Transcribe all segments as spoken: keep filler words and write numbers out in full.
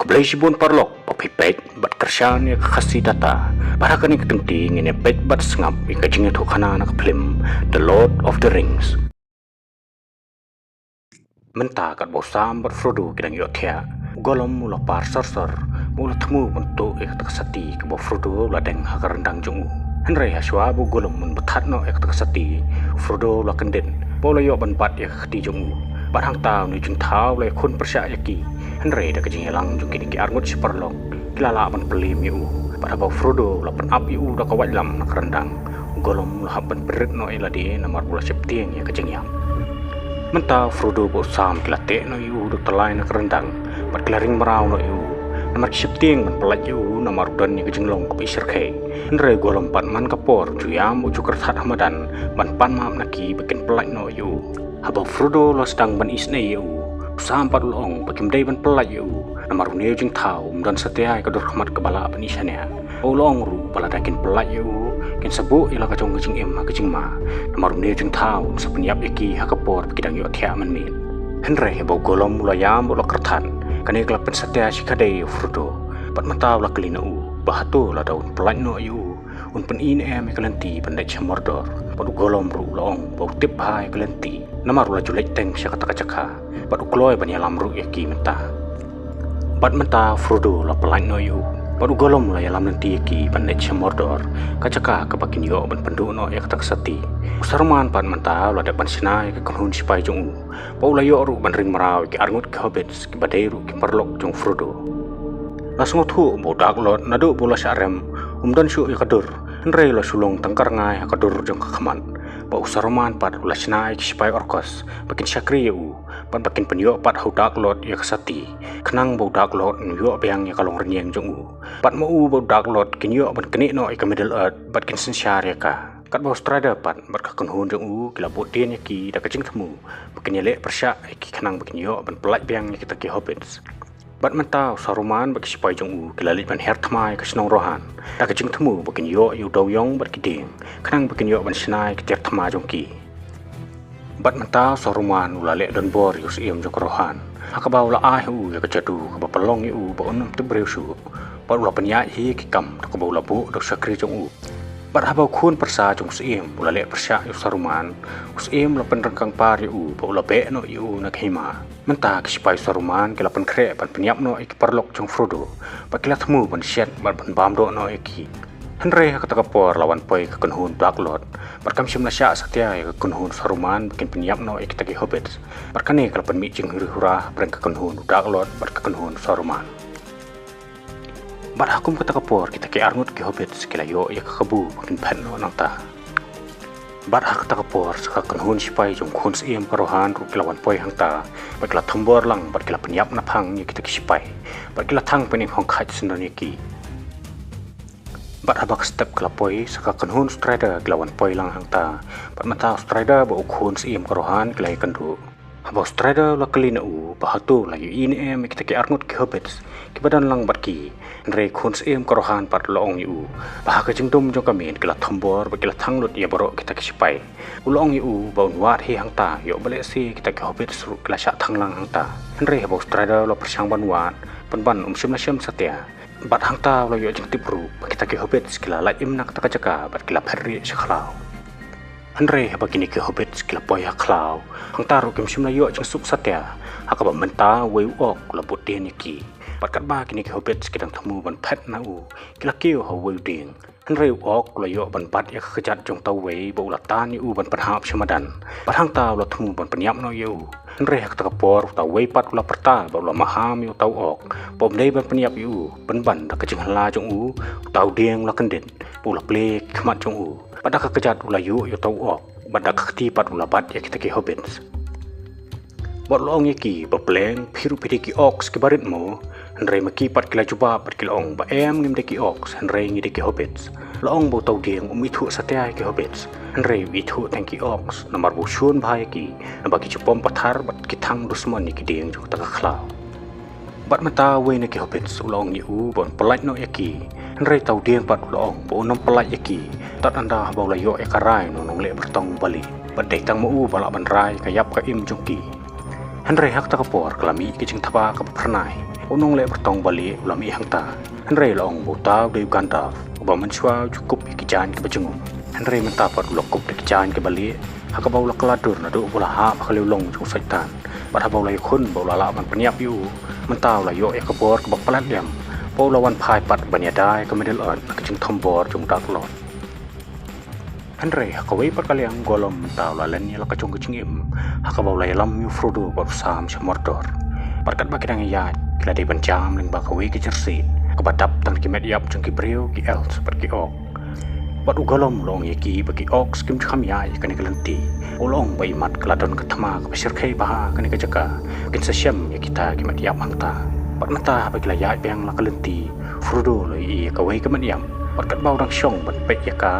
Khublei shibun paralok ba phi peit bad kyrshan ïa ka Khasi Data. Bad ha kane ka kynti ngin ïa peit bad sngap ïa ka jingïathuhkhana na ka phlim The Lord of the Rings. Mynta katba u Sam bad Frodo ki dang ïohthiah, u Gollum u la par sor sor, u la thmu ban tuh ïa kata ka sati kaba u Frodo u la deng ha ka ryndang jong u. Hynrei ha shuwa ba u Gollum un bthat noh ïa kata ka sati, u Frodo u la kyndit, bad u la ïoh ban bat ïa ka kti jong u. Bad hangta une u jingthaw u la ïakhun pyrshah ïa ki. Hynrei da ka jingïalang jong kine ki arngut shi paralok, ki la lah ban pynliem ïa u. Bad haba u Frodo u la pynap ïa u da ka waitlam na ka ryndang, u Gollum u la hap ban pynrit noh ïa lade namar ba u la sheptieng ïa ka jingïap. Mynta u Frodo bad u Sam ki la teh noh ïa u da u tyllai na ka ryndang, bad ki la ring mraw noh ïa u. Namar ki sheptieng ban pyllait ïa u namar u don ïa ka jinglong kaba ishyrkhei. Hynrei u Gollum pat man ka por u ju ïam bad u ju kyrthat ha madan ban pan map na ki ba kin pyllait noh ïa u. Haba u Frodo u la sdang ban isynei ïa u, u Sam pat u la ong ba kim dei ban pyllait ïa u namar une u jingthaw um don satia ïa ka dur khmat kaba lah ban ishaniah. U la ong ruh ba lada kin pyllait ïa u, kin sa buh ïa la ka jong ka jingim ha ka jingma. Namar une u jingthaw un sa pynïap ïa ki ha ka por ba ki dang ïohthiah mynmiet. Hynrei haba u Gollum u la ïam bad u la kyrthat, kane ka la pynsatia shikatdei ïa u Frodo. Bad mynta u la kylli na u ba hato lada un pyllait noh ïa u, un pyni ne em ïa ka lynti ban leit sha Mordor. Bad u Gollum ruh u la ong ba u tip bha ïa ka lynti, namar u la ju leit teng sha kata ka jaka, bad u kloi ban ïalam ruh ïa ki mynta. Bad mynta u Frodo u la pyllait noh ïa u, bad u Gollum u la ïalam lynti ïa ki ban leit sha Mordor, ka jaka kaba kin ïoh ban pynduh noh ïa kata ka sati. U Saruman pat mynta u la dep ban shna ïa ka kynhun shipai jong u, bad u la ïoh ruh ban ring mraw ïa ki arngut ki hobbits kiba dei ruh ki paralok jong u Frodo. La sngewthuh ba u Dark Lord naduh ba u la shah rem um don shuh ïa ka dur, hynrei u la shu long tang ka rngai ha ka dur jong ka khmat. Bad u Saruman pat u la shna ïa ki shipai Orcos ba kin shakri ïa u, bad ba kin pynïoh pat ha u Dark Lord ïa ka sati, khnang ba u Dark Lord un ïoh biang ïa ka longrynïeng jong u. Bad ma u bad u Dark Lord kin ïoh ban knieh noh ïa ka Middle Earth bad kin synshar ïa ka. Katba u Strider pat bad ka kynhun jong u ki la bud dien ïa ki da ka jingthmu ba kin ïaleh pyrshah ïa ki khnang ba kin ïoh ban pyllait biang ïa kita ki hobbits. Bad mynta u Saruman bad ki shipai jong u ki la leit ban her thma ïa ka shnong Rohan da ka jingthmu ba kin ïoh ïa u dewïong bad ki dieng, khnang ba kin ïoh ban shna ïa ki tiar thma jong ki. Bad mynta u Saruman u la leh donbor ïa u syiem jong ka Rohan, ha kaba u la ai ha u ïa ka jadu kaba pynlong ïa u ba un ym tip briew shuh. Bad u la pynïaid hi ïa ki kam da kaba u la buh da u shakri jong u. Bad haba u khun pyrsa jong u syiem u la leh pyrshah ïa u Saruman, u syiem u la pynryngkang par ïa u bad u la beh noh ïa u na ka hima. Mynta ki shipai u Saruman ki la pynkhreh ban pynïap noh ïa ki paralok jong u Frodo, bad ki la thmu ban shet bad ban bam doh noh ïa ki. Hynrei ha kata ka por la wan poi ka kynhun Dark Lord, bad kam shym la shah satia ïa ka kynhun Saruman ba kin pynïap noh ïa kita ki hobbits. Bad kane ka la pynmih jinghuri hura hapdeng ka kynhun Dark Lord bad ka kynhun Saruman. Bad ha kum kata ka por kita ki arngut ki hobbits ki la ïoh ïa ka kabu ba kin phet noh nangta. Bad ha kata ka por sa ka kynhun shipai jong u khun syiem ka Rohan ruh ki la wan poi hangta, bad ki la thombor lang bad ki la pynïap naphang ïa kita ki shipai, bad ki la thang pynïap hong khait syndon ïa ki. Bad haba ka step ka la poi sa ka kynhun Strider ki la wan poi lang hangta, bad mynta u Strider bad u khun syiem ka Rohan ki la ïakynduh. Haba u Strider u la kylli na u ba hato u la ïohi ne em ïa kita ki arngut ki hobbits kiba don lang bad ki, hynrei u khun syiem ka Rohan pat u la ong ïa u ba ha ka jingdum jong ka miet ki la thombor bad ki la thang lut ïa baroh kita ki shipai. U la ong ïa u ba un wad hi hangta ïoh balei shi kita ki hobbits ruh ki la shah thang lang hangta. Hynrei haba u Strider u la pyrshang ban wad, pynban um shym la shem satia. Bad hangta u la ïoh jingtip ruh ba kita ki hobbits ki la lait im na kata ka jaka bad ki la phet rieh sha khlaw. Hynrei haba kine ki hobbits ki la poi ha khlaw, hangta ruh kim shym la ïoh jingsuk satia, ha kaba mynta uwei u orc u la bud dien ïa ki. Bad katba kine ki hobbits ki dang thmu ban phet na u, ki la kiew ha uwei u dieng. Hynrei u orc u la ïoh ban bat ïa ka kjat jong uta uwei bad u la tan ïa u ban pynhap sha madan. Bad hangta u la thmu ban pynïap noh ïa u. Hynrei ha kata ka por uta uwei pat u la pyrta bad u la maham ïa uta u orc ba um dei ban pynïap ïa u, pynban da ka jinghylla jong u, uta u dieng u la kyndit bad u la plie ïa ki khmat jong u. Bad da ka kjat u la ïuh ïa uta u orc, bad da ka kti pat u la bat ïa kita ki hobbits. Bad u la ong ïa ki ba, pleng, phi ruh phi dei ki orcs kiba rit mo? Hynrei ma ki pat ki la jubab bad ki la ong ba, em, ngim dei ki orcs, hynrei ngi dei ki hobbits. La ong ba uta u dieng um ithuh satia ïa ki hobbits, hynrei u ithuh tang ki orcs namar ba u shun bha ïa ki, naba ki ju pom pathar bad ki thang dusmon ïa ki dieng jong kata ka khlaw. Bad mynta uwei na ki hobbits u la ong ïa u ba un pyllait noh ïa ki. Hynrei uta u dieng pat u la ong ba un ym pyllait ïa ki tad ynda haba u la ïoh ïa ka rai na u nongleh byrtong u Balim. Bad dei tang ma u ba lah ban rai ïa ka ïap ka im jong ki. Hynrei ha kata ka por ka la mih ka jingthaba kaba phyrnai. U nongleh byrtong balieh u la mih hangta. Hynrei la ong ba uta u dei u Gandalf, uba mynshuwa u ju kup ïa ki jaiñ kiba jngu. Hynrei mynta pat u la kup da ki jaiñ kiba lieh, ha kaba u la kylla dur naduh ba u la hap ha ka liewlong jong u Soitan. Bad haba u la ïakhun ba u la lah ban pynïap ïa u, mynta u la ïoh ïa ka bor kaba palat liam, ba u la wan phai pat ban ïada ïa ka Middle Earth na ka jingthombor jong u Dark Lord. Hynrei ha kawei pat ka liang u Gollum mynta u la len ïa la ka jong ka jingim, ha kaba u la ïalam ïa u Frodo bad u Sam sha Mordor. Bad katba ki dang ïaid, ki la dei ban jam lyngba kawei ka jyrsiej kaba dap tang da ki met ïap jong ki briew, ki elves bad ki orc. Bad u Gollum u la ong ïa ki ba ki orcs kim ju kham ïaid ïa kane ka lynti. U la ong ba imat ka la don ka thma kaba shyrkhei bha ha kane ka jaka, kin sa shem ïa kita ki met ïap hangta. Bad mynta haba ki la ïaid biang la ka lynti, u Frodo u la ïohi ïa kawei ka met ïap. Bad katba u dang shong ban peit ïa ka,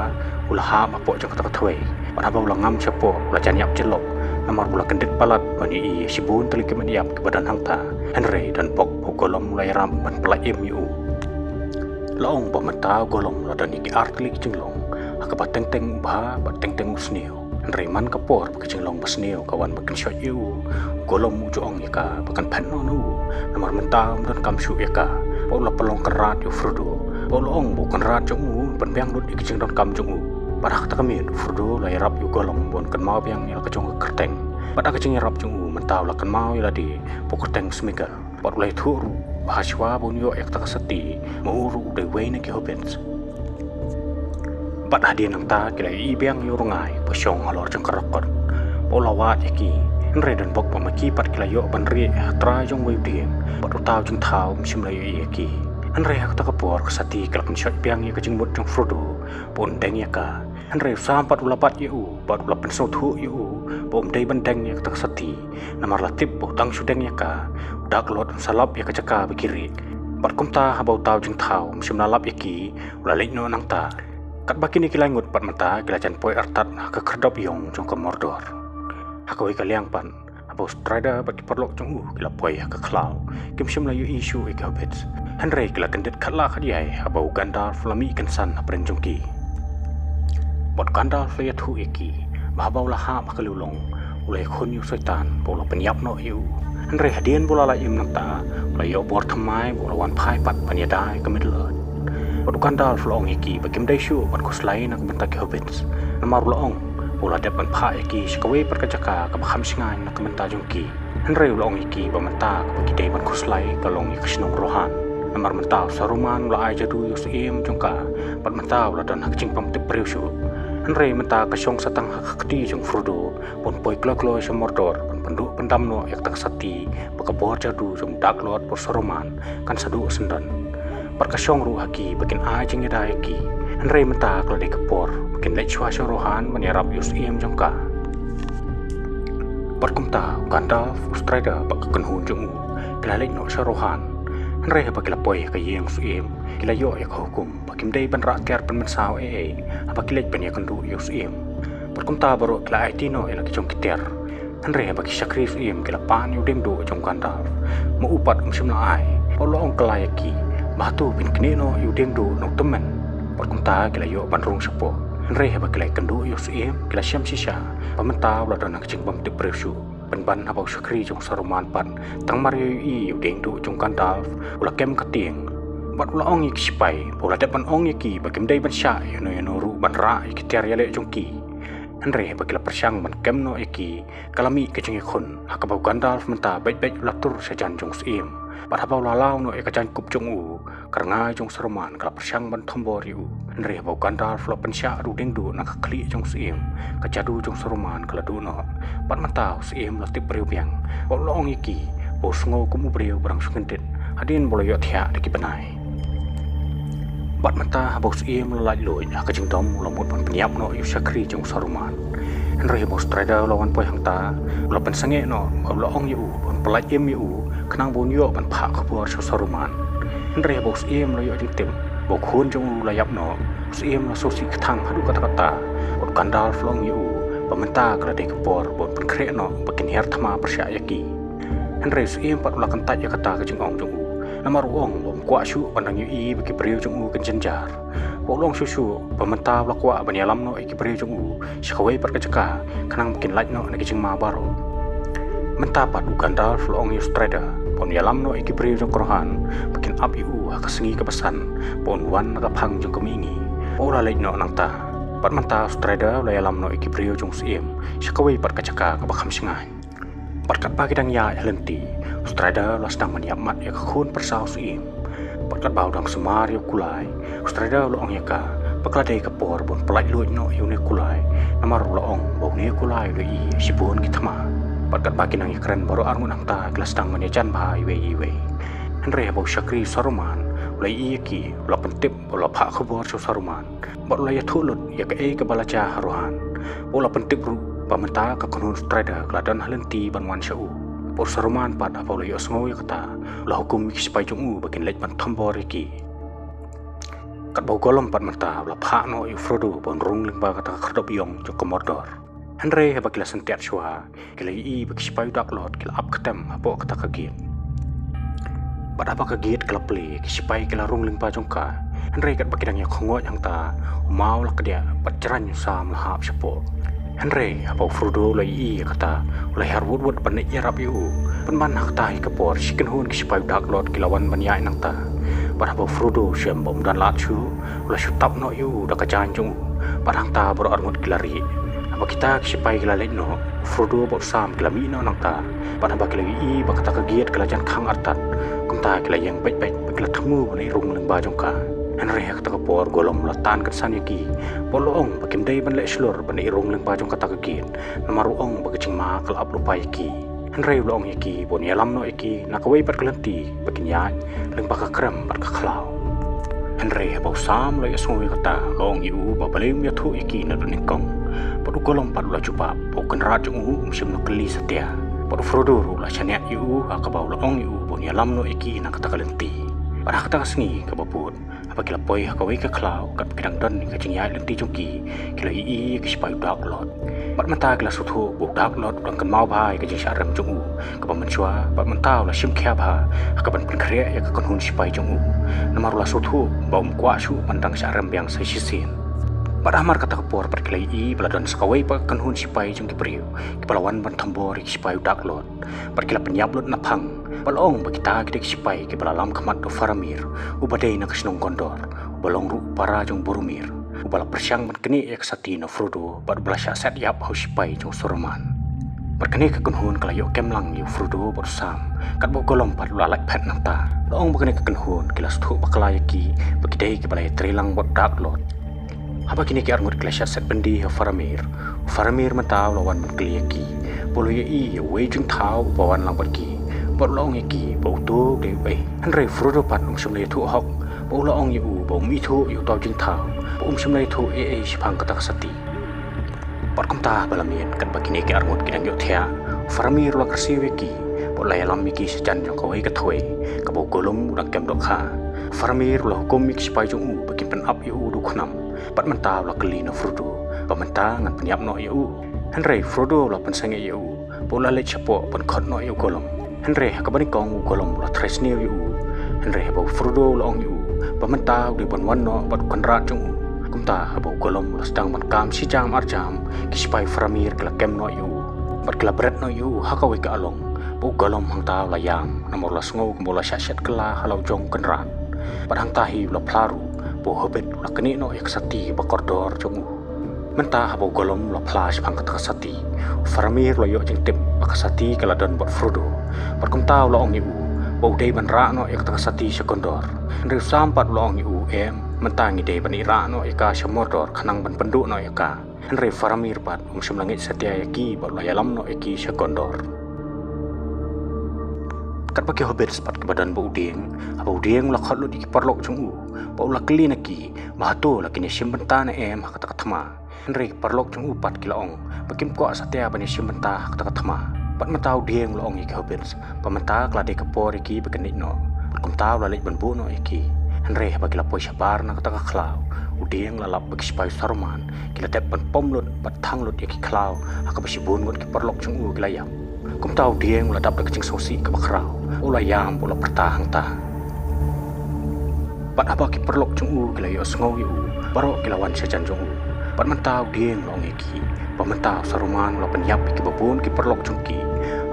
u la hap hapoh jong kata ka thwei. Bad haba u la ngam shapoh, u la jan ïap jyllop, namar ba u la kyndit palat ban ïohi ïa shibun tylli ki met ïap kiba don hangta. Hynrei don bok ba u Gollum u la ïarap ban pyllait im ïa u. La ong ba mynta u Gollum u la don ïa ki ar tylli ki jinglong, ha kaba teng teng u bha bad teng teng u sniew. Hynrei man ka por ba ka jinglong ba sniew ka wan ban kynshoit ïa u, u Gollum u ju ong ïa ka ba kan phet noh na u, namar mynta um donkam shuh ïa ka. Bad u la pynlong kynrad ïa u Frodo, bad u la ong ba u kynrad jong u un pynbiang lut ïa ka jingdonkam jong u. Bad ha kata ka miet u Frodo u la ïarap ïa u Gollum ba un kynmaw biang ïa la ka jong ka kyrteng. Bad ha ka jingïarap jong u mynta u la kynmaw ïa lade ba u kyrteng Smeagol. Bad u la ïathuh ruh ba ha shuwa ba un ïoh ïa kata ka sati, ma u ruh u dei uwei na ki hobbits. Bad hadien nangta ki la ïohi biang ïa u rngai ba shong halor jong ka rakot. Bad u la wad ïa ki, hynrei don bok ba ma ki pat ki la ïoh ban rieh ha trai jong uwei u dieng, bad uta u jingthaw um shym la ïohi ïa ki. Hynrei ha kata ka por ka sati ka la kynshoit biang ïa ka jingmut jong u Frodo ba un deng ïa ka. Hynrei u Sam pat u la bat ïa u, bad u la pynsngewthuh ïa u ba um dei ban deng ïa kata ka sati, namar la tip ba u dang shu deng ïa ka, u Dark Lord un sa lap ïa ka jaka ba ki rieh. Bad kumta haba uta u jingthaw um shym la lap ïa ki, u la leit noh nangta. Katba kine ki lai ngut pat mynta ki la jan poi artat ha ka khyrdop ïong jong ka Mordor. Ha kawei ka liang pat, haba u Strider bad ki paralok jong u ki la poi ha ka khlaw, kim shym la ïohi shuh ïa ki hobbits. Hynrei ki la kyndit khatlah khatïai haba u Gandalf u la mih kynsan hapdeng jong ki. Bad u Gandalf u la ïathuh ïa ki ba haba u la hap ha ka liewlong, u la ïakhun ïa u Soitan ba u la pynïap noh ïa u. Hynrei hadien ba u la lait im nangta, u la ïoh bor thymmai ba u la wan phai pat ban ïada ïa ka Middle Earth. Bad u Gandalf u la ong ïa ki ba kim dei shuh ban khuslai na ka bynta ki hobbits, namar u la ong ba u la dep ban phah ïa ki sha kawei pat ka jaka kaba kham shngaiñ na ka bynta jong ki. Hynrei u la ong ïa ki ba mynta kaba ki dei ban khuslai ka long ïa ka shnong Rohan. Namar mynta u Saruman u la ai jadu ïa u syiem jong ka, bad mynta u la don ha ka jingbymtip briew shuh. Hynrei mynta ka shong sa tang ha ka kti jong u Frodo, ban poi kloi kloi sha Mordor, ban pynduh pyndam noh ïa kata ka sati, ba ka bor jadu jong u Dark Lord bad u Saruman kan sa duh syndon. Bad ka shong ruh ha ki ba kin ai jingïada ïa ki. Hynrei mynta ka la dei ka por ba kin leit shuwa sha Rohan ban ïarap ïa u syiem jong ka. Bad kumta u Gandalf, u Strider bad ka kynhun jong u ki la leit noh sha Rohan. Hynrei haba ki la poi ha ka ïing u syiem, ki la ïoh ïa ka hukum ba kim dei ban rah tiar pynmynsaw ei ei haba ki leit ban ïakynduh ïa u syiem. Bad kumta baroh ki la aiti noh ïa la ki jong ki tiar. Hynrei haba ki shakri u syiem ki la pan ïa u dieng duh jong u Gandalf, ma u pat um shym la ai. Bad u la ong kylla ïa ki ba hato phin knieh noh ïa u dieng duh na u tymmen. Bad kumta ki la ïoh ban rung shapoh. Hynrei haba ki la ïakynduh ïa u syiem ki la shem shisha ba mynta u la don ha ka jingbymtip briew shuh. Pynban haba u shakri jong u Saruman pat tang mar ïohi ïa u dieng duh jong u Gandalf, u la kem ka tieng. Bad u la ong ïa ki shipai ba u la dep ban ong ïa ki ba kim dei ban shah ïano ïano ruh ban rah ïa ki tiar ïaleh jong ki. Hynrei haba ki la pyrshang ban kem noh ïa ki, ka la mih ka jingïakhun, ha kaba u Gandalf mynta beit beit u la tur sha jan jong u syiem. Bad haba u la law noh ïa ka jaiñkup jong u, ka rngai jong u Saruman ka la pyrshang ban thombor ïa u. Hynrei haba u Gandalf u la pynshah da u dieng duh na ka khlieh jong u syiem, ka jadu jong u Saruman ka la duh noh. Bad mynta u syiem u la tip briew biang, bad u la ong ïa ki ba u sngew kum u briew ba dang shu kyndit hadien ba u la ïohthiah da ki bnai. Bad mynta haba u syiem u la laitluid ha ka jingdom, u la mut ban pynïap noh ïa u shakri jong u Saruman. Hynrei haba u Strider u la wan poi hangta, u la pynsangeh noh bad u la ong ïa u ban pyllait im ïa u, khnang ba un ïoh ban phah khubor sha u Saruman. Hynrei haba u syiem u la ïoh jingtip ba u khun jong u u la ïap noh, u syiem u la sngewsih kthang haduh katta katta. Bad u Gandalf u la ong ïa u ba mynta ka la dei ka por ba un pynkhreh noh ba kin hiar thma pyrshah ïa ki. Hynrei u syiem pat u la kyntait ïa kata ka jingong jong u, namar u ong ba um kwah shuh ban dang ïohi ba ki briew jong u kin jynjar. Bad u la ong shuh shuh ba mynta u la kwah ban ïalam noh ïa ki briew jong u sha kawei pat ka jaka, khnang ba kin lait noh na ki jingma baroh. Mynta pat u Gandalf u la ong ïa u Strider Ba un ïalam noh ïa ki briew jong ka Rohan ba kin ap ïa u ha ka sngi kaba san ba un wan na ka phang jong ka mihngi. Ba u la leit noh nangta. Bad mynta u Strider u la ïalam noh ïa ki briew jong u Syiem sha kawei pat ka jaka kaba kham shngaiñ. Bad katba ki dang ïaid ha lynti, u Strider u la sdang ban ïap mat ïa ka khun pyrsa u Syiem. Bad katba u dang sumar ïa u kulai, u Strider u la ong ïa ka ba ka la dei ka por ba un pyllait luid noh ïa une u kulai. Namar u la ong ba une u kulai u la ïohi ïa shibun ki thma. Bad katba ki nang ïakren baroh arngut hangta, ki la sdang ban ïajan bha iwei iwei. Hynrei haba u shakri u Saruman u la ïohi ïa ki, u la pyntip, u la phah khubor sha u Saruman. Bad u la ïathuh lut ïa kaei kaba la jia ha Rohan. Bad u la pyntip ruh ba mynta ka kynhun Strider ka la don ha lynti ban wan sha u. Bad u Saruman pat haba u la ïohsngew ïa kata, u la hukum ïa ki sipai jong u ba kin leit ban thombor ïa ki. Katba u Gollum pat mynta u la phah noh ïa u Frodo ba un rung lyngba kata ka khyrdop ïong jong ka Mordor. Hynrei haba ki la syntiat shuwa, ki la ïohi ba ki sipai u Dark Lord ki la ap ktem hapoh kata ka gate. Bad haba ka gate ka la plie, ki sipai ki la rung lyngba jong ka. Hynrei katba ki dang ïakhongoi hangta, u maw u la kdiah bad jrang u sam u la hap shapoh. Hynrei haba u Frodo u la ïohi ïa kata, u la hiar wut wut ban leit ïarap ïa u. Pynban ha kata hi ka por, shi kynhun ki sipai u Dark Lord ki la wan ban ïaid nangta. Bad haba u Frodo u shem ba um don lad shuh, u la shu tap noh ïa u da ka jaiñ jong u. Bad hangta baroh arngut ki la rieh. Haba kita ki sipai ki la leit noh, u Frodo bad u Sam ki la mih noh nangta. Bad haba ki la ïohi ba kata ka gate ka la jan khang artat, kumta ki la ïeng beit beit bad ki la thmu ban leit rung lyngba jong ka. Hynrei ha kata ka por u Gollum u la tan kynsan ïa ki bad u la ong ba kim dei ban leh shlur ban leit rung lyngba jong kata ka gate. Namar u ong ba ka jingma ka la ap lypa ïa ki. Hynrei u la ong ïa ki ba un ïalam noh ïa ki na kawei pat ka lynti ba kin ïaid lyngba ka krem bad ka khlaw. Hynrei haba u Sam u la ïohsngew ïa kata, u la ong ïa u ba balei um ïathuh ïa ki naduh nyngkong. Bad u Gollum pat u la jubab ba u kynrad jong u um shym la kylli satia. Bad u Frodo ruh u la shaniah ïa u ha kaba u la ong ïa u ba un ïalam noh ïa ki na kata ka lynti. Bad ha kata ka sngi kaba bud, haba ki la poi ha kawei ka khlaw, katba ki dang don ka jingïaid lynti jong ki, ki la ïohi ïa ki sipai u Dark Lord. Bad mynta ki la sngewthuh ba u Dark Lord u dang kynmaw bha ïa ka jingshah rem jong u kaba mynshuwa, bad mynta u la shim khia bha ha kaban pynkhreh ïa ka kynhun sipai jong u. Namar u la sngewthuh ba um kwah shuh ban dang shah rem biang sa shisien. Bad hamar kata ka por pat ki la ïohi ba la don sa kawei pat ka kynhun sipai jong ki briew kiba la wan ban thombor ïa ki sipai u Dark Lord. Bad ki la pynïap lut na phang. Bad la ong ba kita ki dei ki sipai kiba la lam khmat da u Faramir, uba dei na ka shnong Gondor, uba long ruh u para jong u Boromir, uba la pyrshang ban knieh ïa ka sati na u Frodo bad uba la shah set ïap ha u sipai jong u Saruman. Bad kane ka kynhun ka la ïoh kem lang ïa u Frodo bad u Sam, katba u Gollum pat u la lait phet nangta. La ong ba kane ka kynhun ki la sngewthuh bakla ïa ki ba ki dei kiba la ïatrei lang bad u Dark Lord. Haba kine ki arngut ki la shah set byndi ha u Faramir, u Faramir mynta u la wan ban kylli ïa ki ba u la ïohi ïa uwei u jingthaw uba wan lang bad ki. Bad u la ong ïa ki ba uto u dei uei. Hynrei u Frodo pat um shym la ïathuh hok, bad u la ong ïa u ba um ithuh ïa uta u jingthaw, bad um shym la ïathuh ei ei shaphang kata ka sati. Bad kumta ba la miet katba kine ki arngut ki dang ïohthiah, u Faramir u la kyrsiew ïa ki bad u la ïalam ïa ki shajan jong kawei ka thwei kaba u Gollum u dang kem dohkha. U Faramir u la hukum ïa ki sipai jong u ba kin pynap ïa u da u khnam. Bad mynta u la kylli na u Frodo ba mynta ngan pynïap noh ïa u. Hynrei u Frodo u la pynsangeh ïa u bad u la leit shapoh ban khot noh ïa u Gollum. Hynrei ha kaba nyngkong u Gollum u la trai sniew ïa u. Hynrei haba u Frodo u la ong ïa u ba mynta u dei ban wan noh bad u kynrad jong u, kumta haba u Gollum u la sdang ban kam shi jam ar jam, ki sipai u Faramir ki la kem noh ïa u bad ki la bret noh ïa u ha kawei ka along. Bad u Gollum hangta u la ïam namar u la sngew kumba u la shah shet kylla ha la u jong u kynrad. Bad hangta hi u la phla ruh ba u Hobbit u la knieh noh ïa ka sati ba kordor jong u. Mynta haba u Gollum u la phla shaphang kata ka sati, u Faramir u la ïoh jingtip ba ka sati ka la don bad u Frodo. Bad kumta u la ong ïa u ba u dei ban rah noh ïa kata ka sati sha Gondor. Hynrei u Sam pat u la ong ïa u, em, mynta ngi dei ban ïa rah noh ïa ka sha Mordor khnang ban pynduh noh ïa ka. Hynrei u Faramir pat um shym la ngeit satia ïa ki bad u la ïalam noh ïa ki sha Gondor. Katba ki Hobbits pat kiba don bad u dieng, haba u dieng u la khot lut ïa ki paralok jong u bad u la kylli na ki ba hato la kin ïashim bynta ne em ha kata ka thma. Hynrei ki paralok jong u pat ki la ong ba kim kwah satia ban ïashim bynta ha kata ka thma. Bad mynta u dieng u la ong ïa ki Hobbits ba mynta ka la dei ka por ïa ki ba kin leit noh. Bad kumta u la leit ban buh noh ïa ki. Hynrei haba ki la poi shabar na kata ka khlaw, u dieng u la lap ba ki sipai u Saruman ki la dep ban pom lut bad thang lut ïa ki khlaw ha kaba shibun ngut ki paralok jong u ki la ïap. Kumta u dieng u la dap da ka jingsngewsih kaba khraw, u la ïam bad u la pyrta hangta. Bad haba ki paralok jong u ki la ïohsngew ïa u, baroh ki la wan shajan jong u. Bad mynta u dieng u la ong ïa ki ba mynta u Saruman u la pynïap ïa kiba bun ki paralok jong ki.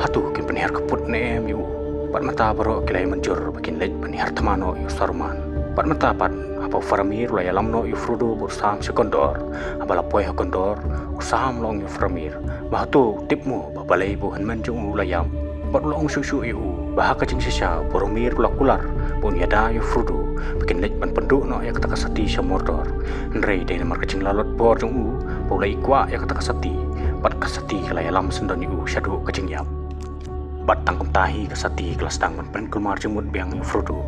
Hato kin pynhiar kput ne em ïa u? Bad mynta baroh ki la ïa mynjur ba kin leit ban hiar thma noh ïa u Saruman. Bad mynta pat, haba u Faramir u la ïalam noh ïa u Frodo bad u Sam sha Gondor, haba la poi ha Gondor, u Sam u la ong ïa u Faramir ba hato u tip mo ba balei ba u hynmen jong u u la ïap. Bad u la ong shuh shuh ïa u ba ha ka jingshisha u Boromir u la kular ba un ïada ïa u Frodo ba kin leit ban pynduh noh ïa kata ka sati sha Mordor. Hynrei dei namar ka jinglalot bor jong u ba u la ïa kwah ïa kata ka sati, bad ka sati ka la ïalam syndon ïa u shaduh ka jingïap. Bad tang kumta hi ka sati ka la sdang ban pynkulmar jingmut biang ïa u Frodo.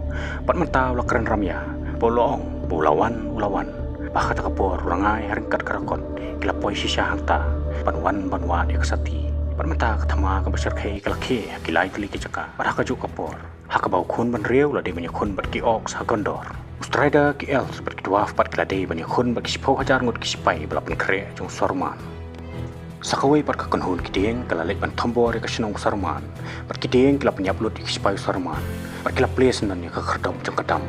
Bad mynta u la kren ramiah, bad u la ong ba u la wan, u la wan. Bad ha kata ka por u la ngai ha ryngkat ka rakot, ki la poi shisha hangta, ban wan ban wad ïa ka sati. Bad mynta ka thma kaba shyrkhei ka la khie ha ki lai tylli ki jaka. Bad ha kajuh ka por, ha kaba u khun bynriew u la dei ban ïakhun bad ki orcs ha Gondor, u Strider, ki elves bad ki dwarf pat ki la dei ban ïakhun bad ki shiphew hajar ngut ki shipai ba la pynkhreh jong u Saruman. Sa kawei pat ka kynhun ki dieng ka la leit ban thombor ïa ka shnong u Saruman, bad ki dieng ki la pynïap lut ïa ki shipai u Saruman, bad ki la plie syndon ïa ka khyrdop jong ka dam.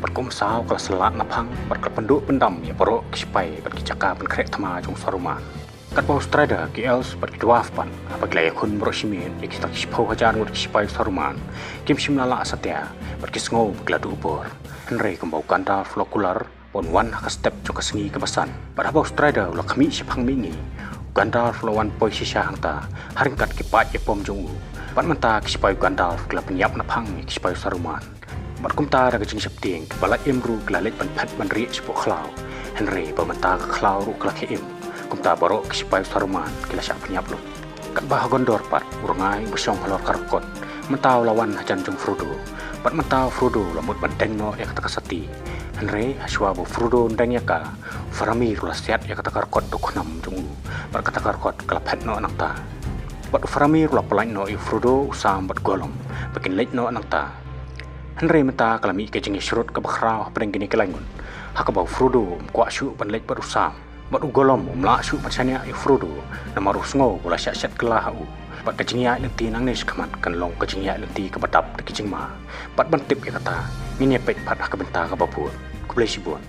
Bad ka umsaw ka la syllat naphang, bad ka la pynduh pyndam ïa baroh ki shipai bad ki jaka pynkhreh thma jong u Saruman. Katba u Strider, ki elves bad ki dwarf pat, haba ki la ïakhun baroh shi miet ïa kita ki shiphew hajar ngut ki shipai u Saruman, kim shym la lah satia, bad ki sngew ba ki la duh bor. Hynrei kumba u Gandalf u la kular ba un wan ha ka step jong ka sngi kaba san. Bad haba u Strider u la khmih shaphang mihngi, u Gandalf u la wan poi shisha hangta ha ryngkat ki paid ïapom jong u. Bad mynta ki shipai u Gandalf ki la pynïap naphang ïa ki shipai u Saruman. Bad kumta da ka jingsheptieng, kiba la im ruh ki la leit ban phet ban rieh shapoh khlaw. Hynrei ba mynta ka khlaw ruh ka la khie im. Kumta baroh ki shipai u Saruman ki la shah pynïap lut. Katba ha Gondor pat, u rngai uba shong halor ka rakot mynta u la wan hajan jong u Frodo. Bad mynta u Frodo u la mut ban deng noh ïa kata ka sati. Hynrei hashwa ba u Frodo un deng ïa ka, u Faramir u la siat ïa kata ka rakot da u khnam jong u. Bad kata ka rakot ka la phet noh nangta. Bad u Faramir u la pyllait noh ïa u Frodo, u Sam bad u Gollum ba kin leit noh nangta. Hynrei mynta ka la mih ka jingïashrut kaba khraw hapdeng kine ki lai ngut, ha kaba u Frodo um kwah shuh ban leit bad u Sam. Bad u Gollum um lah shuh ban shaniah ïa u Frodo, namar u sngew ba u la shah shet kylla ha u. Bad ka jingïaid lynti nangne shakhmat kan long ka jingïaid lynti kaba dap da ki jingma. Bad ban tip ïa kata, ngin ïa peit pat ha ka bynta kaba bud. Khublei shibun.